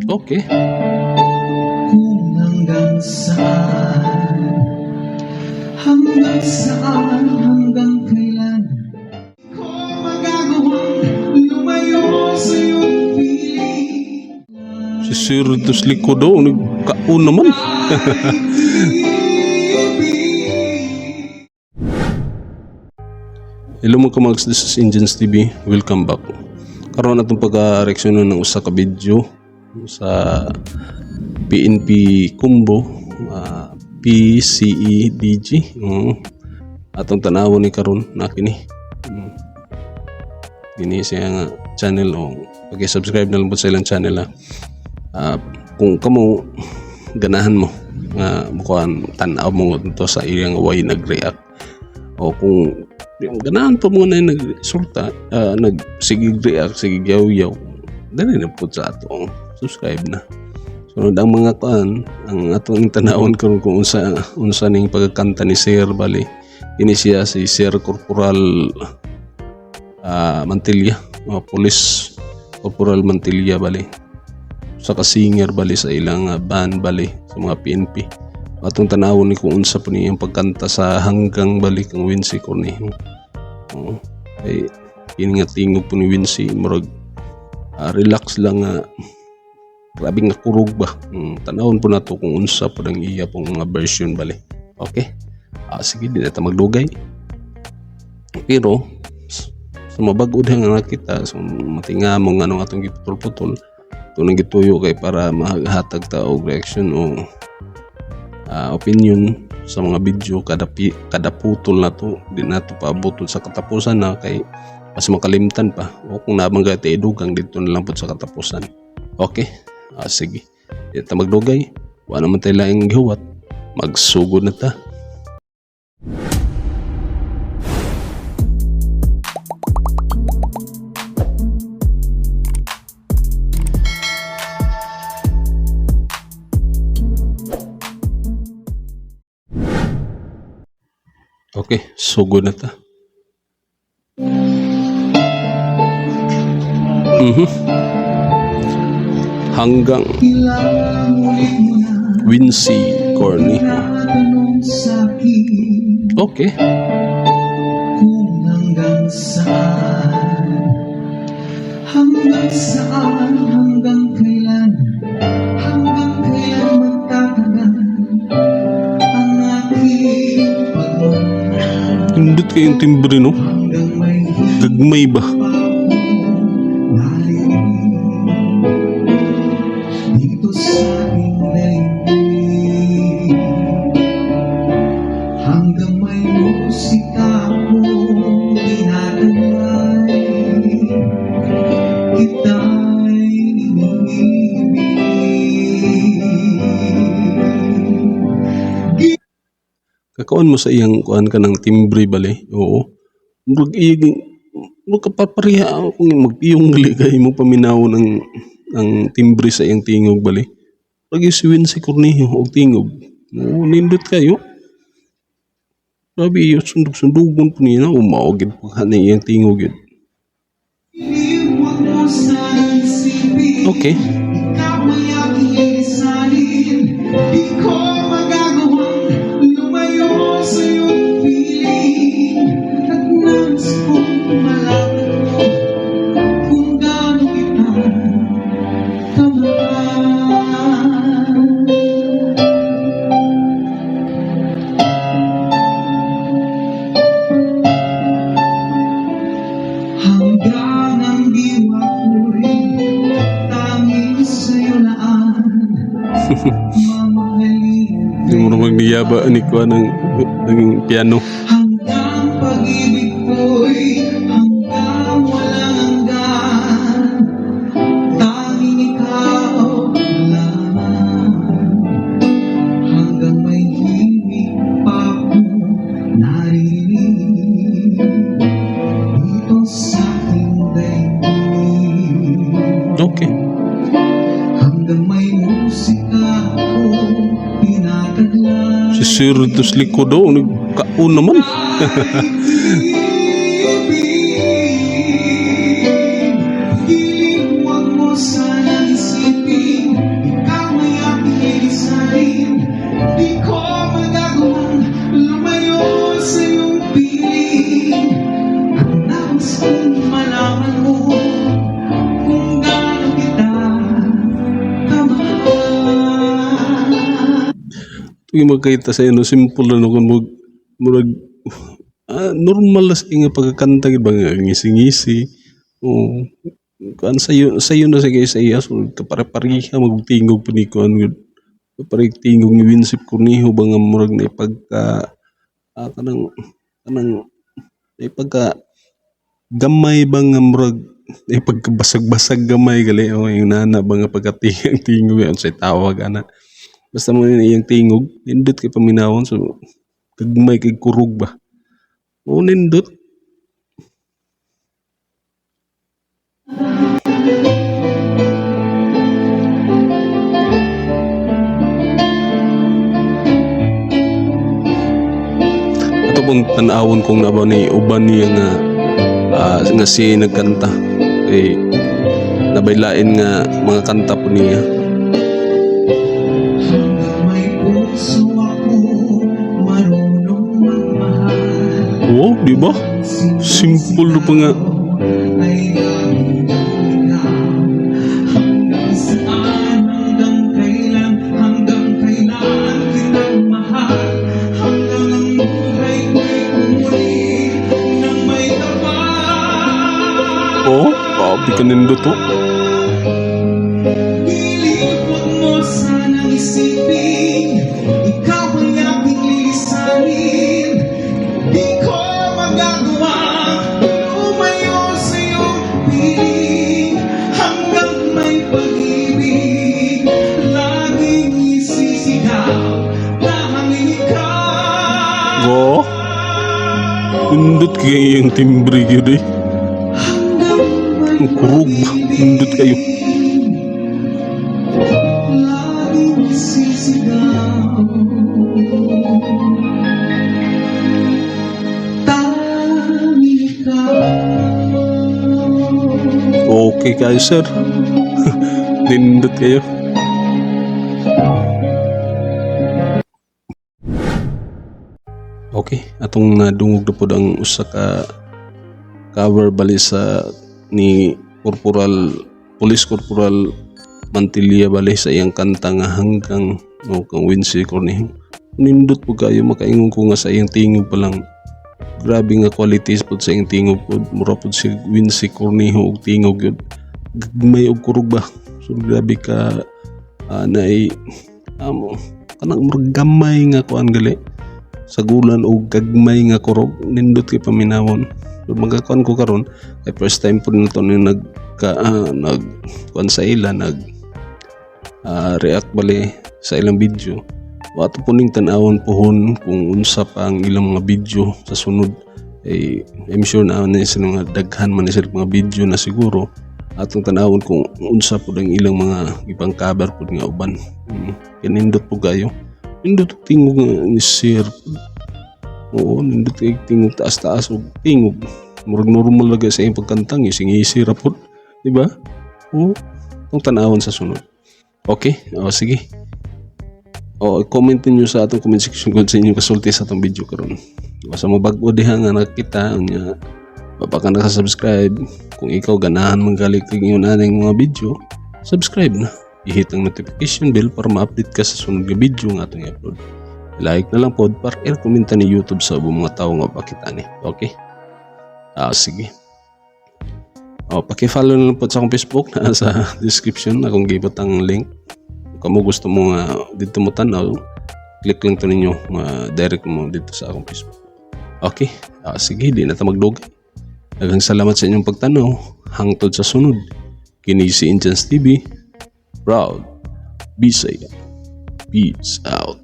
Okay. Kung hanggang saan, hanggang saan, hanggang kailan ko magagawang lumayo sa iyong piling. Si Sir dito sa likod oh, nagkaon naman. Ibig. Hello mga kamags, this is Engines TV. Welcome back. Karon atong pag-reaksyonan ng usa ka video sa PNP Combo PCEDG. Atong tanawon ni karon na kini. Kini siya nga channel o pag-subscribe na lang po sa ilang channel ha. Kung kamo ganahan mo nga mukuan tan-aw mo to sa iyang way nag-react o kung yung ganahan pa mo na yung nagsulta, nagsigig react, sigig yaw-yaw, dali na po sa ato subscribe na. Sunod ang mga kuan, ang atong tanawon karon kung unsa unsa ning pagkanta ni Sir bali. Kini siya si Sir Corporal Mantilla, o Police Corporal Mantilla bali. Sa ka singer bali sa ilang band bali sa mga PNP. Atong tanawon ni kung unsa po niyang pagkanta sa hanggang balik ang Wincy Cornejo. Oo. Ay kini nga tingog po ni Wincy murag relax lang nga grabe nga kurog ba. Tanawon po nato kung unsa po ang iya pong mga version bali. Okay? Sige, di na ta magdugay. Pero sa mabag-o nga nakita, so matinga mo nga anong atong giputol-putol, ito nang gituyo kay para mahatag ta og reaction o opinion sa mga video kada kada putol na to, di na to paabot sa katapusan na kay mas makalimtan pa o kung nabang gati idugang dito na lang pud sa katapusan. Okay, sige, di ta magdugay, wa naman tayo laing gihuwat, magsugod na ta. Okay, sugod na ta. Hanggang Ilang ulit mo na Wincy Cornejo. tinatanong sa akin Okay. kung hanggang saan, hanggang saan, hanggang kailan magtatagal ang aking pagmamahal. Nindot kayong timbre no? Hanggang may Gagmay ba? pa akong naririnig dito sa aking daigdig. Hanggang may musika akong tinataglay, kita'y iniibig. Kakaon mo sa iyang kuan ka ng timbre bali. Oo. Murag iyang murag kapapareha kung magpiyong gali kay mo paminaw ng ang timbre sa iyang tingog bali. Pag si Wincy Cornejo og tingog. Oo, nindot kayo. Grabe iyo sundog-sundugon po niya na umaogid po ka iyang tingog yun. Huwag mo sanang isipin, Okay. ikaw ay aking lilisanin. Di ko magagawang lumayo sa iyong piling. At nais kong malaman mo kung gaano kita kamahal. Hanggang ang diwa ko'y tanging sa'yo laan. Mamahalin Hindi mo naman niyaba ni kuan ng piano. Hanggang pag-ibig ko'y hanggang walang hanggan. Tanging ikaw lamang. Hanggang may himig pa akong naririnig dito sa aking daigdig. Okay. Hanggang may musika akong tinataglay. Si Sir dito sa likod oh, nagkaon naman. Ibig, giliw, wag mo sanang isipin. Tuwing magkita sa no, simple na no, kung murag, normal na sa nga pagkakanta, gid ba nga ngisi-ngisi. Oo. Kuan sayo sayo na sa kay sa iya, so kapare-pareha magtingog pa ni kuan gud. Kapare tingog ni Winsip Cornejo ba nga murag na ipagka kanang kanang ipagka gamay ba nga murag ipagkabasag-basag gamay gali, oh, yung nana ba nga pagkatingang tingog unsay tawag ana. Basta mo ni iyang tingog nindot kay paminawon, so gagmay kay kurog ba. O nindot. Ato pong tan-awon kung naba ni uban niya nga nga siya nagkanta kay nabaylain nga mga kanta po niya. Hanggang may puso ako, marunong magmahal. Oh, di ba? Simple na pa nga. Ay laging ikaw. Hanggang saan, hanggang kailan kitang mahal. Hanggang ang buhay ko'y kunin ng may kapal. Oh, grabe ka nindot oh. Pilit, huwag mo sanang isipin, ikaw ang aking lilisanin. Di ko magagawa lumayo sa iyong piling. Hanggang may pag-ibig, laging isisigaw, tanging ikaw. Go. Nindot kay iyang timbre gyud eh. Hanggang may Ang kurog ba? Nindot kayo. Laging sisigaw, tanging ikaw. Okay kayo, sir. Nindot kayo. Okay, atong nadungog na pod ang usa ka cover bali sa ni Corporal Police Corporal Mantilla bali sa iyang kanta nga "Hanggang", no, kang Wincy Cornejo. Nindot po kayo, makaingon ko nga sa iyang tingog pa lang, grabe nga qualities pod sa iyang tingog pod, mura pod si Wincy Cornejo og tingog yun, gagmay og kurog ba, so grabe ka naay amo kanang murag gamay nga kuan gali sagulan og gagmay nga kurog, nindot kay paminawon. So magakuan ko karon kay first time po na to ni nag ka, nag kuan sa ila, nag react bali sa ilang video. Wato po ning tan-awon pohon kung unsa pa ang ilang mga video sa sunod. Eh, I'm sure na na sila mga daghan man ni sila mga video na siguro atong tan-awon kung unsa po ang ilang mga ibang cover po nga uban. Kanindot po kayo. Nindot og tingog nga ni sir. Oo, nindot kay tingog, taas-taas og tingog. Murag normal lagi sa iyang pagkantang, ising-isi ra pod, di ba? Oo, itong tan-awon sa sunod. Okay, o sige. O, comment niyo sa atong comment section kung sa inyong kasulti sa atong video karon. O, sa mga bag-o diha nga nakita, unya baka ka nakasubscribe, kung ikaw ganahan man gali kag ingon aning mga video, subscribe na. I-hit ang notification bell para ma-update ka sa sunod nga video nga atong i-upload. Like na lang pod para i-recommend ni YouTube sa ubang mga tao nga pakita ni. Okay? Ah, sige. O, paki-follow na lang po sa akong Facebook na sa description akong gibot ang link. Kung kamo gusto mo nga dito mo tanaw, click lang to ninyo nga direct mo dito sa akong Facebook. Okay? Ah, sige, di na ta magdugay. Daghang salamat sa inyong pagtanaw. Hangtod sa sunod. Kini si Indians TV. Proud. Bisaya. Peace out.